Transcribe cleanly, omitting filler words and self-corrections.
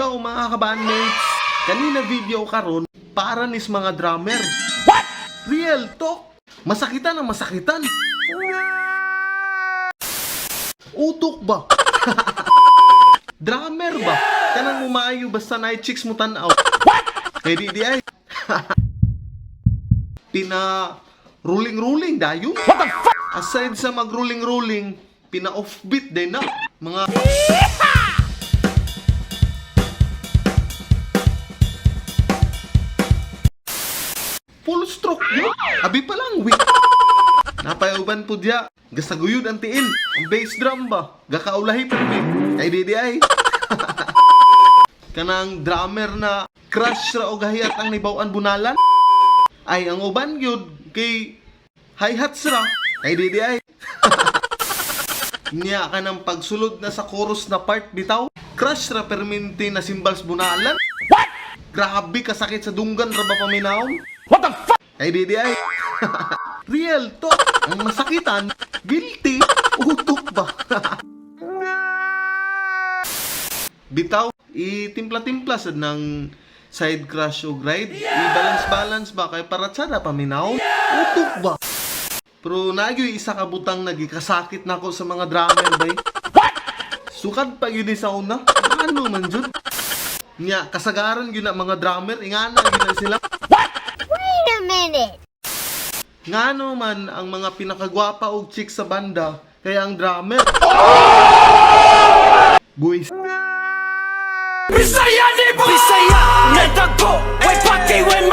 Yo, mga kabandmates! Kanina video karon para nis mga drummer. What? Real talk! Masakitan ang masakitan. Utok ba? Drummer ba? Kanang mumayo basta night chicks mo tanaw. What? Eh di di ay. Pina rolling rolling dayon. What the fuck? Aside sa mag rolling rolling, pina offbeat din na mga full stroke yun. Abi pa lang, weak. Napayuban po diya. Gasaguyod ang tiil. Ang bass drum ba? Gakaulahi pa rin. Kay di ay. Kanang drummer na crush ra og hi-hat ang nibawan bunalan. Ay, ang uban gyud kay hi-hats ra. Kay di ay. Niya ka ng pagsulod na sa chorus na part bitaw. Crush ra perminti na cymbals bunalan. What? Grabe kasakit sa dunggan ra ba paminawon? What the fuck? Ay di di ay. Real talk. Ang masakitan, guilty, utok ba? Bitaw, itimpla-timpla sad ng side crash o ride. I-balance-balance ba kay para tsada paminaw? Utok ba? Pero nagyoy isa ka butang nagikasakit nako sa mga drummer bay. What? Sukad pa yun sa una. Ano man jud? Nya kasagaran yun na mga drummer, ingana yun na sila. Wait a minute. Ngano man ang mga pinakagwapa og chick sa banda kaya ang drummer. Boys. Bisaya ni Bisaya Nagtagpo, way paki, way